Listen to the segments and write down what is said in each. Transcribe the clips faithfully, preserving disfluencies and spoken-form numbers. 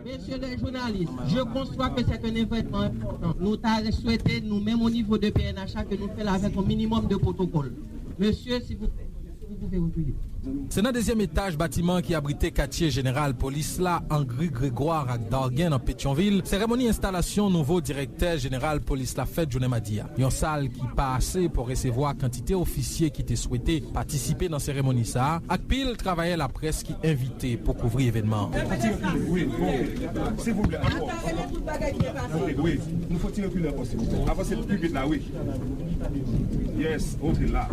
Messieurs les journalistes, je conçois que c'est un événement important. Nou ta swete, nou menm o nivo de P N H la, ke nou fè l avèk yon minimòm de protocole. Messieurs, s'il vous plaît, vous pouvez reculer. Se nan dezyèm etaj batiman ki abrite katye jeneral polis la, Angry Gregoire ak Dargen nan Petyonvil, seremoni enstalasyon nouvo direktè jeneral polis la fèt jounen madi a. Yon sal ki pa ase pou resevwa kantite ofisye ki te swete patisipe nan seremoni sa a, ak pil travayè laprès ki envite pou kouvri evènman an. Wi, bon. Silvouplè, ankò. Wi, nou fò ti rekile ankò, silvouplè. Avanse pi vit la, wi. Yes, ok, la.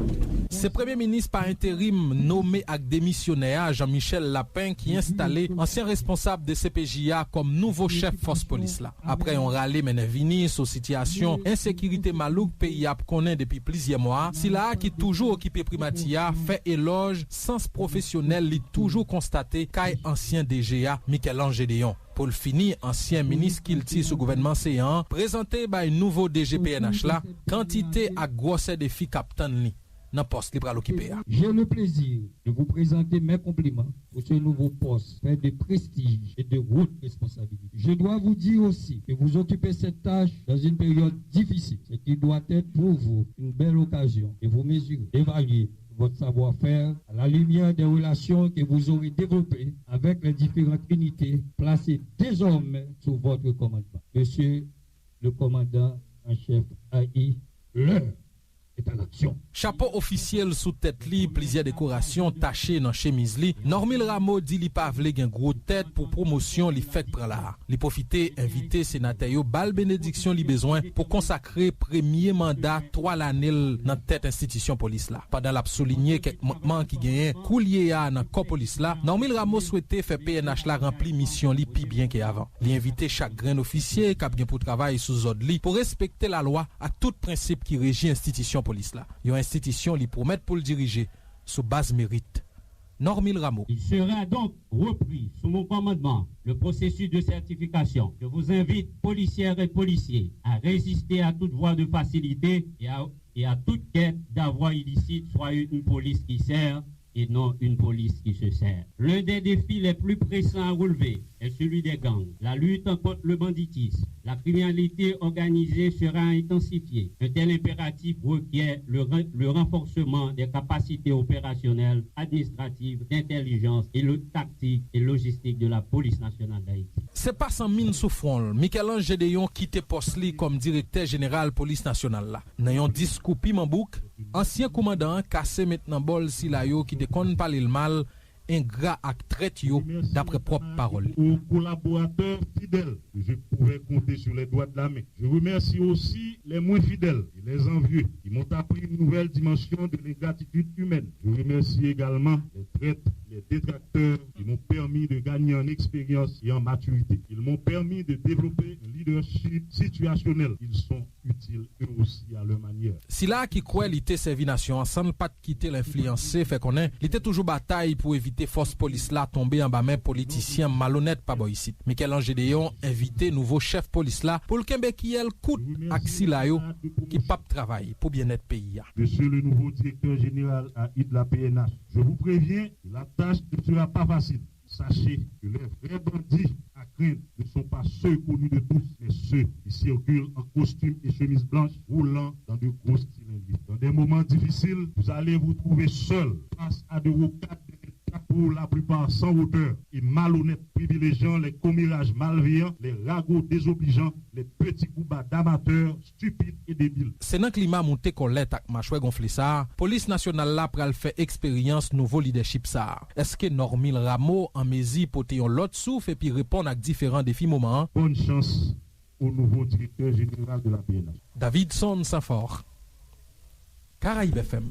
Se premye minis pa enterim nome ak demisyonè a, Jean Michel Lapin, ki enstale ansyen responsab de C P J a kòm nouvo chèf fòs polis la. Aprè yon rale mennen vini sou sitiyasyon ensekirite malouk peyi a ap konnen depi plizyè mwa, sila a ki toujou okipe primati a fè elòj sans pwofesyonèl li toujou konstate kay ansyen D G a, Michel-Ange Gédéon. Pou l fini, ansyen minis kilti sou gouvènman Céant an prezante bay nouvo D G P N H la kantite ak gwosè defi k ap tann li nan pòs li pral okipe a. J'ai le plaisir de vous présenter mes compliments pour ce nouveau poste fait de prestige et de haute responsabilité. Je dois vous dire aussi que vous occupez cette tâche dans une période difficile, ce qui doit être pour vous une belle occasion de vous mesurer, d'évaluer votre savoir-faire à la lumière des relations que vous aurez développées avec les différentes unités placées désormais sous votre commandement. Monsieur le commandant en chef A I, l'heure est à l'action. Chapo ofisye l sou tèt li, plizyè dekorasyon tache nan chemiz li, Normil Rameau di li pa vle gen gwo tèt pou pwomosyon li fèk pran la a. Li pwofite envite senatè yo ba l benediksyon li bezwen pou konsakre premye manda twa lane l nan tèt enstitisyon polis la. Pandan l ap soulinye kèk mankman ki genyen koulye a nan kò polis la, Normil Rameau swete fè P N H la ranpli misyon li pi byen ke avan. Li envite chak grenn ofisye k ap gen pou travay sou zòd li pou respekte lalwa ak tout prensip ki reji enstitisyon polis la, yon enstitisyon li pwomèt pou l dirije sou baz merit. Normil Rameau. Il sera donc repris sous mon commandement le processus de certification. Je vous invite, policières et policiers, à résister à toute voie de facilité et à, et à toute quête d'avoir illicite. Soyez une police qui sert et non une police qui se sert. L'un des défis les plus pressants à relever est celui des gangs. La lutte contre le banditisme, la criminalité organisée sera intensifiée. Un tel impératif requiert le, ren- le renforcement des capacités opérationnelles, administratives, d'intelligence et le, tactique et logistique de la Police nationale d'Haïti. Se pa san min sou fwon l, Michel-Ange Gédéon kite pòs li kòm direktè jeneral polis nasyonal la. Nan yon diskou piman bouk, ansyen koumandan an kase met nan bòl sila yo ki te konn pale l mal, engra ak trèt yo, daprè pwòp pawòl li. Aux collaborateurs fidèles que je pouvais compter sur les doigts de la main. Je remercie aussi les moins fidèles et les envieux qui m'ont appris une nouvelle dimension de l'ingratitude humaine. Je remercie également les traîtres, les détracteurs qui m'ont permis de gagner en expérience et en maturité. Ils m'ont permis de développer un leadership situationnel. Ils sont utiles eux aussi à leur manière. Sila ki kwè li te sèvi nasyon an san l pa t kite l enfliyanse fè konnen li te toujou batay pou evite fòs polis la tonbe anba men politisyen malonèt pa bò isit. Michel-Ange Gédéon envite nouvo chèf polis la pou l kenbe kiyè l kout ak sila yo ki p ap travay pou byennèt peyi a. Monsieur le nouveau directeur général A I de la P N H, je vous préviens que la tâche ne sera pas facile. Sachez que les vrais bandits à craindre ne sont pas ceux connus de tous, mais ceux qui circulent en costume et chemise blanche, roulant dans de grosses cylindrées. Dans des moments difficiles, vous allez vous trouver seul face à de hauts cadres de l'État, pour la plupart sans hauteur et malhonnêtes, privilégiant les commérages malveillants, les ragots désobligeants, les petits coups bas d'amateurs, stupide et débile. Se nan klima moute kòlèt ak machwè gonfle sa a, polis nasyonal la pral fè eksperyans nouvo lidèchip sa a. Èske Normil Rameau an mezi pote yon lòt souf epi reponn ak diferan defi moman an? Bonne chance au nouveau directeur général de la P N H. Davidson Sanfort, Caraïbes F M.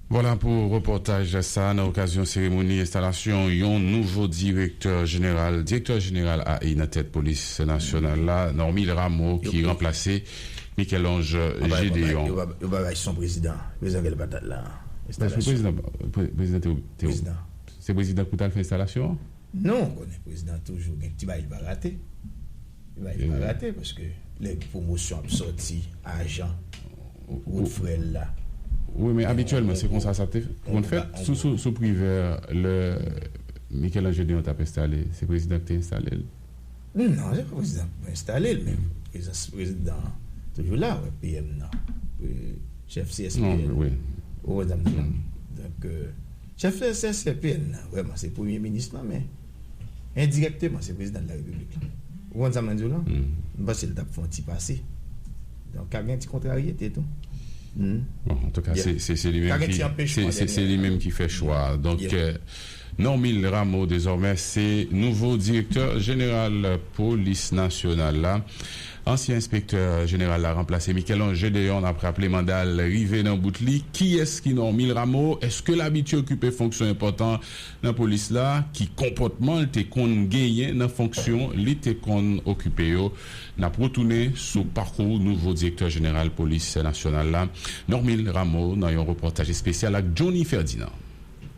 Vwala pou repòtaj sa a nan okazyon seremoni enstalasyon yon nouvo direktè jeneral, direktè jeneral A I nan tèt polis nasyonal la, Normil Rameau, ki ranplase Michel-Ange Gédéon. Yo pa bay son prezidan, prezidan kèl patat la. Enstalasyon. Prezidan, prezidan te, te, se prezidan ki pou t al fè enstalasyon an? Non, ou konnen prezidan toujou gen ti bagay li pa rate. Ti bagay li pa rate, paske lè pwomosyon ap sòti, ajan, wout frè l la. Wi, men abityèlman, se konsa sa te konn fèt. Sou, sou, sou Privè, lè Michel-Ange Deon t ap enstale, se prezidan ki te enstale l? Non, se pa prezidan ki enstale l, men prezans prezidan an toujou la, wè, P M nan, e, chèf C S P N. Non, wi. Ou konprann sa m di la? Donk, e, chèf C S P N nan, vrèman, se premye minis lan, men endirèkteman, se prezidan de la repiblik la. Ou konprann sa mwen di w lan? M panse l t ap fè yon ti pase. Donk, ka gen ti kontraryete tou. Bon, antouka, se, se, se li menm ki, se, se, se li menm ki fè chwa a. Donk, e, Normil Rameau, dezòmè, se nouvo direktè jeneral polis nasyonal la. Ansyen enspektè jeneral la ranplase Michel-Ange Deon, n ap raple manda l rive nan bout li. Kiyès ki Normil Rameau? Èske l abitye okipe fonksyon enpòtan nan polis la? Ki konpòtman l te konn genyen nan fonksyon li te konn okipe yo? N ap retounen sou pakou nouvo direktè jeneral polis nasyonal la, Normil Rameau, nan yon repòtaj espesyal ak Johnny Ferdinand.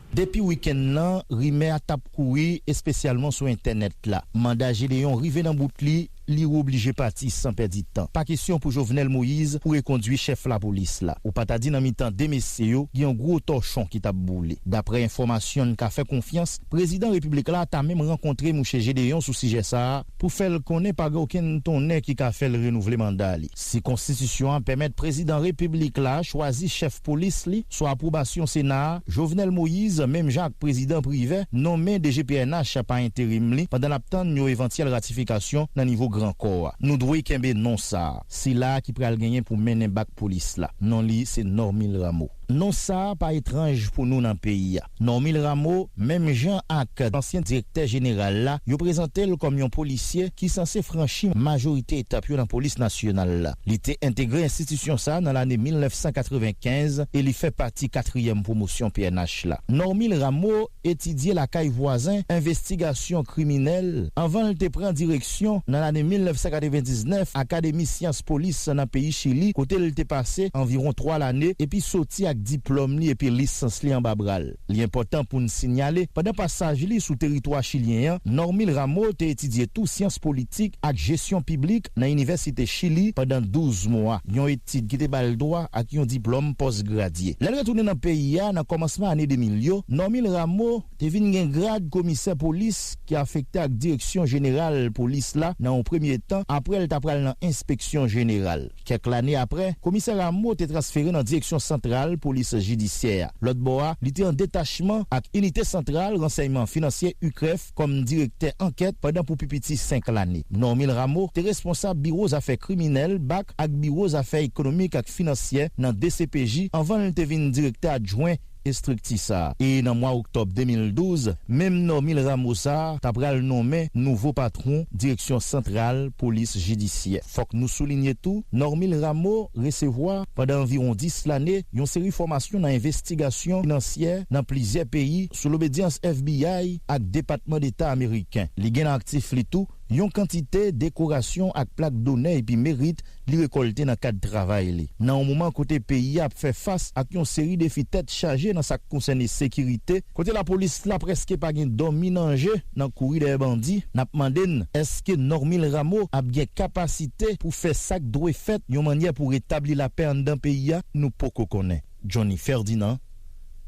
Depi wikenn nan, rimè a t ap kouri, espesyalman sou entènèt la. Manda Gédéon rive nan bout li, li oblije pati san pèdi tan. Pa kesyon pou Jovenel Moïse pou rekondwi chèf lapolis la. Ou pa ta di nan mitan de mesye yo, gen yon gwo tòchon ki t ap boule. Daprè enfòmasyon n ka fè konfyans, prezidan repiblik la ta menm rankontre mouche Gédéon sou sijè sa a, pou fè l konnen pa gen okenn tonnè ki ka fè l renouvle manda li. Si konstitisyon an pèmèt prezidan repiblik la chwazi chèf polis li sou apwobasyon Sena a, Jovenel Moïse, menm jan ak prezidan Privè, nonmen D G P N H pa enterim li pandan l ap tann yon evantyèl ratifikasyon nan nivo Gran Kò a. Nou dwe kenbe non sa a, sila a ki pral genyen pou mennen bak polis la. Non li se Normil Rameau. Non sa a pa etranj pou nou nan peyi a. Normil Rameau, menm jan ak ansyen direktè jeneral la, yo prezante l kòm yon polisye ki sanse franchi majorite etap yo nan polis nasyonal la. Li te entegre enstitisyon sa a nan lane mil nèf san katrevenkenz e li fè pati katriyèm pwomosyon P N H la. Normil Rameau etidye lakay vwazen, envestigasyon kriminèl, anvan l te pran direksyon nan lane mil nèf san katrevendiznèf Akademi Syans Polis nan peyi Chili, kote l te pase anviwon twa lane epi soti ak diplòm li epi lisans li anba bra l. Li enpòtan pou n sinyale, pandan pasaj li sou teritwa chilyen an, Normil Rameau te etidye tou syans politik ak jesyon piblik nan Inivèsite Chili pandan douz mwa, yon etid ki te ba l dwa ak yon diplòm pòsgradye. Lè l retounen nan peyi a nan kòmansman ane de mil yo, Normil Rameau te vin gen grad komisè polis ki afekte ak direksyon jeneral polis la nan yon premye tan, apre l ta pral nan enspeksyon jeneral. Kèk lane apre, komisè Rameau te transfere nan direksyon santral polis jidisyè a. Lòt bò a, li te an detachman ak inite santral ransèyman finansye, UCREF, kòm direktè ankèt pandan pou pi piti senk lane. Normil Rameau te responsab biwo zafè kriminèl, bak, ak biwo zafè ekonomik ak finansyè nan D C P J anvan l te vin direktè adjwen estrikti sa a. E nan mwa oktòb de mil douz, menm Normil Rameau sa a ta pral nonmen nouvo patwon Direksyon Santral Polis Jidisyè. Fòk nou soulinye tou, Normil Rameau resevwa, pandan anviwon dis lane, yon seri fòmasyon nan envestigasyon finansyè nan plizyè peyi sou lobedyans F B I ak Depatman Deta ameriken. Li gen nan aktif li tou yon kantite dekorasyon ak plak donè epi merit li rekòlte nan kad travay li. Nan yon moman kote peyi a ap fè fas ak yon seri defi tèt chaje nan sa k konsène sekirite, kote lapolis la prèske pa gen dòmi nan je nan kouri dèyè bandi, n ap mande n, èske Normil Rameau ap gen kapasite pou fè sa k dwe fèt yon mannyè pou retabli lapè anndan peyi a? Nou poko konnen. Johnny Ferdinand,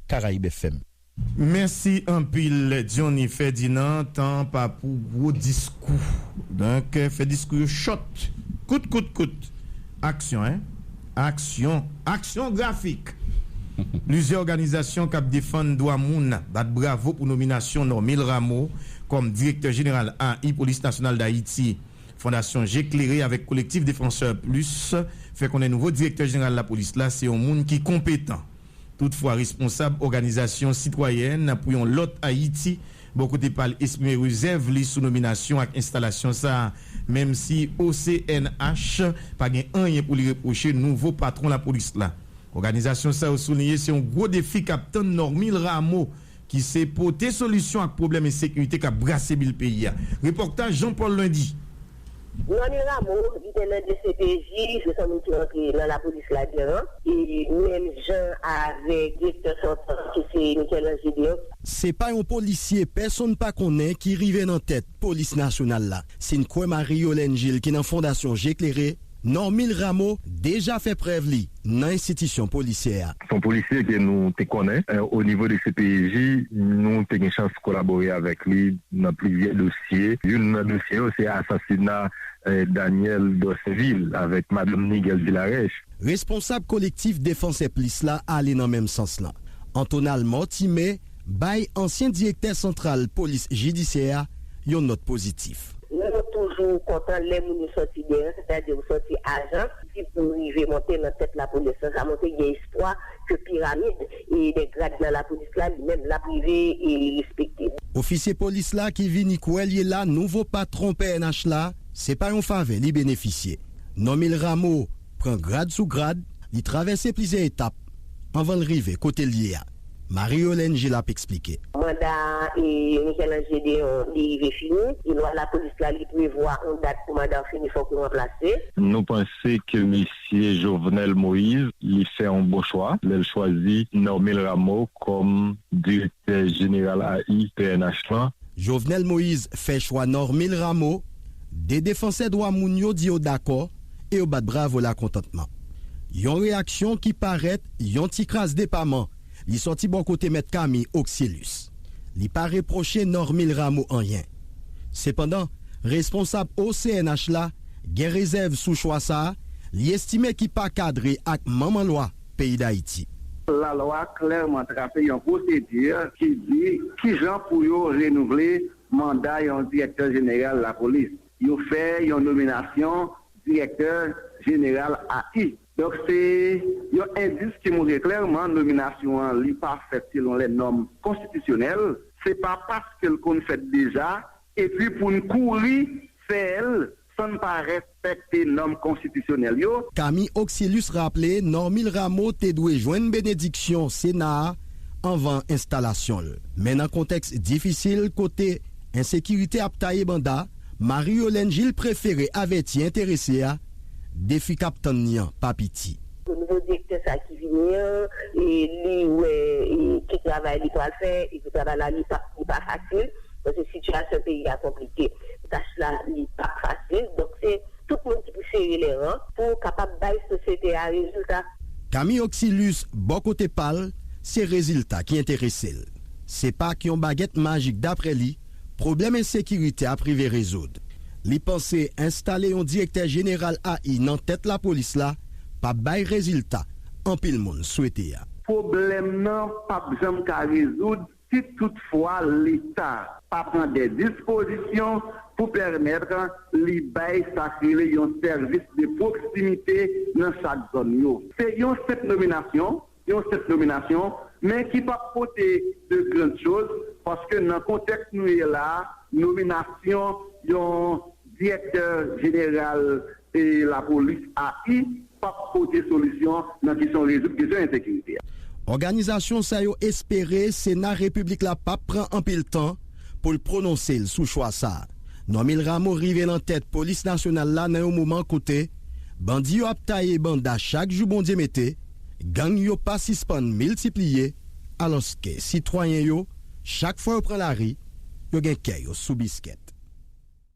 Caraïbes F M. Mèsi anpil, Johnny Ferdinand. Tan pa pou gwo diskou. Donk, fè diskou yo chòt. Kout, kout, kout. Aksyon, en? Aksyon. Aksyon grafik. Plizyè òganizasyon k ap defann dwa moun bat bravo pou nominasyon Normil Rameau kòm direktè jeneral A I Polis Nasyonal Dayiti. Fondasyon Je Klere avèk Kolektif Defansè Plis fè konnen nouvo direktè jeneral lapolis la se yon moun ki konpetan. Toutfwa, responsab òganizasyon sitwayèn pou yon lòt Ayiti, bò kote pa l, eksprime rezèv li sou nominasyon ak enstalasyon sa a, menm si O C N H pa gen anyen pou li repwoche nouvo patwon lapolis la. Òganizasyon sa yo souliye se yon gwo defi k ap tann Normil Rameau, ki se pote solisyon ak pwoblèm ensekirite k ap brase bil peyi a. Repòtaj Jean Paul Lundy. Normil Rameau, li te nan D C P J, se yon moun ki rantre nan lapolis la byen an, e menm jan avèk direktè sòtan ki se Michel-Ange Deon. Se pa yon polisye pèsonn pa konnen ki rive nan tèt polis nasyonal la. Si n kwè Marie Yolène Gilles ki nan Fondasyon Je Klere, Normil Rameau deja fè prèv li nan enstitisyon polisyè a. Se yon polisye ke nou te konnen, eh, o nivo de C P J, nou te gen chans kolabore avèk li nan plizyè dosye. Youn nan dosye yo, se asasina, eh, Daniel Dorceville avèk madanm Nigel Villareche. Responsab kolektif Defansè Plis la ale nan menm sans lan. Antonal Mortimer bay ansyen direktè santral polis jidisyè a yon nòt pozitif. Nou toujou kontan lè moun yo sòti deyò, sètadi yo sòti ajan, ki pou rive monte nan tèt lapolis lan. Sa montre gen espwa ke piramid e de grad nan lapolis la, li menm, l ap rive e respekte. Ofisye polis la ki vini kwè l ye la nouvo patwon P N H la, se pa yon favè li benefisye. Normil Rameau pran grad sou grad, li travèse plizyè etap anvan l rive kote l ye a. Marie Yolène Gilles ap eksplike. Manda e Michel Ange Deon li rive fini. E lwa lapolis la li prevwa yon dat pou manda w fini, fòk ou ranplase. Nou panse ke mesye Jovenel Moïse li fè yon bon chwa lè l chwazi Normil Rameau kòm direktè jeneral A I P N H lan. Jovenel Moïse fè chwa Normil Rameau, de defansè dwa moun yo di yo dakò e yo bat bravo lakontantman. Yon reyaksyon ki parèt yon ti kras depaman, li sòti bò kote mèt Camille Oxilus. Li pa repwoche Normil Rameau anyen. Sepandan, responsab O C N H la gen rezèv sou chwa sa a, li estime ki pa kadre ak manman lwa peyi Dayiti. Lalwa klèman trase yon pwosedi ki di kijan pou yo renouvle manda yon direktè jeneral lapolis. Yo fè yon nominasyon direktè jeneral A I. Donk, se yon endis ki montre klèman nominasyon an li pa fèt selon lè nòm konstitisyonèl. Se pa paske l konn fèt deja, epi pou n kouri fè l san n pa respekte nòm konstitisyonèl yo. Camille Oxilus raple Normil Rameau te dwe jwenn benediksyon Sena a anvan enstalasyon l. Men nan kontèks difisil kote ensekirite ap taye banda, Marie Yolène Gilles prefere avèti enterese a, defi k ap tann li an pa piti. Nouvo direktè sa ki vini an, e li wè e ki travay li pral fè, e ki travay la li pa, li pa fasil, paske sitiyasyon peyi a konplike. Tach la li pa fasil, donk se tout moun ki pou sere lè ran pou kapab bay sosyete a rezilta. Camille Oxilus, bò kote pa l, se rezilta ki enterese l. Se pa ak yon bagèt majik, daprè li, pwoblèm ensekirite ap rive rezoud. Li panse enstale yon direktè jeneral A I nan tèt lapolis la p ap bay rezilta anpil moun swete a. Pwoblèm nan p ap janm ka rezoud si toutfwa Leta pa pran de dispozisyon pou pèmèt li bay sa k rele yon sèvis de pwoksimite nan chak zòn yo. Se yon senp nominasyon, yon senp nominasyon, men ki p ap pote de grann choz, paske nan kontèks nou ye la a, nominasyon yon direktè jeneral e lapolis A I p ap pote solisyon nan kesyon rezoud kesyon ensekirite a. Òganizasyon sa yo espere Sena Repiblik la p ap pran anpil tan pou l pwononse l sou chwa sa a. Normil Rameau rive nan tèt polis nasyonal la nan yon moman kote bandi yo ap taye banda chak jou Bondye mete, gang yo pa sispann miltipliye, alòske sitwayen yo, chak fwa yo pran lari, yo gen kè yo sou biskèt.